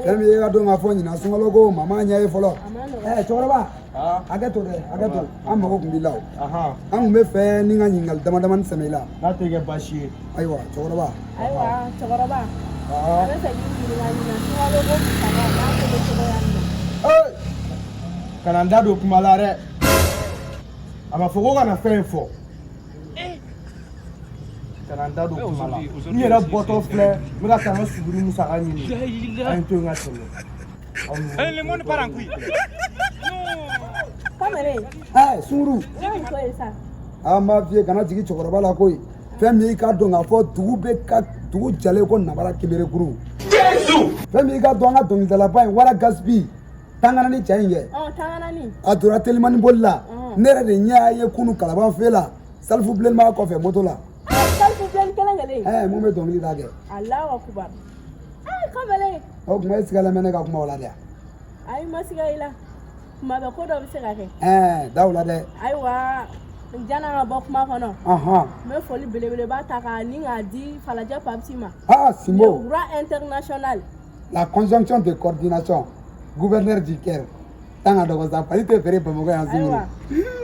Fɛn min ye i ka dɔn k'a fɔ ɲinan sunkalo ko mama ɲɛ ye fɔlɔ. A ma nɔgɔn. Ɛ cɛkɔrɔba, hakɛ to dɛ, hakɛ to, an mago tun b'i la o. Ahan. An tun bɛ fɛ ni ka ɲininkali dama damani sɛmɛ i la. N'a tɛ kɛ baasi ye. Ayiwa cɛkɔrɔba. Ayiwa cɛkɔrɔba, a bɛ fɛ k'i ɲininka ɲinan sunkalo ko musaka n'a ko bɛ cogoya min na. Ee, kana n da don kuma la dɛ. A ma fɔ ko kana fɛn in fɔ. Kana n da don kuma la. N yɛrɛ bɔtɔ filɛ, n bɛ ka taa n ka suguri musaka ɲini. A ye n to yen ka tɛmɛ. Le monde part en couille. Kamalen, Ɛ sunguru. I ye muso ye sa. An b'a f'i ye, kana jigin cɛkɔrɔba la koyi. Fɛn min ye i ka dɔn k'a fɔ dugu bɛ ka dugu jalen ko nabara keberekuru. Fɛn min i ka dɔn, an ka dɔnkilidalaba in, Wara Gaspi, tangana ni cɛ in kɛ. Ɔ, tanganani. A donna telimani boli la. Ne yɛrɛ de ɲɛ y'a ye kunu Kalaban fɛ la, Salifu Bilen b'a kɔfɛ moto la. Salifu Bilen kelen kelen. Ɛ, mun bɛ dɔnkili da kɛ. Alahu akubar. Aa kamalen. O tuma e sigalen bɛ ne ka kuma o la dɛ. Ayi, ma siga i la. Kuma bɛɛ ko dɔ bɛ se ka kɛ. Ɛɛ, da o la dɛ. Ayiwa, janni an ka bɔ kuma kɔnɔ, n bɛ foli belebeleba ta k'a ni k'a di Falajɛ Papisi ma. Ah Simbo. Le roi international. La conjonction de coordination, gouverneur du Caire, tan ka dɔgɔ sa, pali tɛ feere Bamakɔ yan. Ayiwa. Sunguru.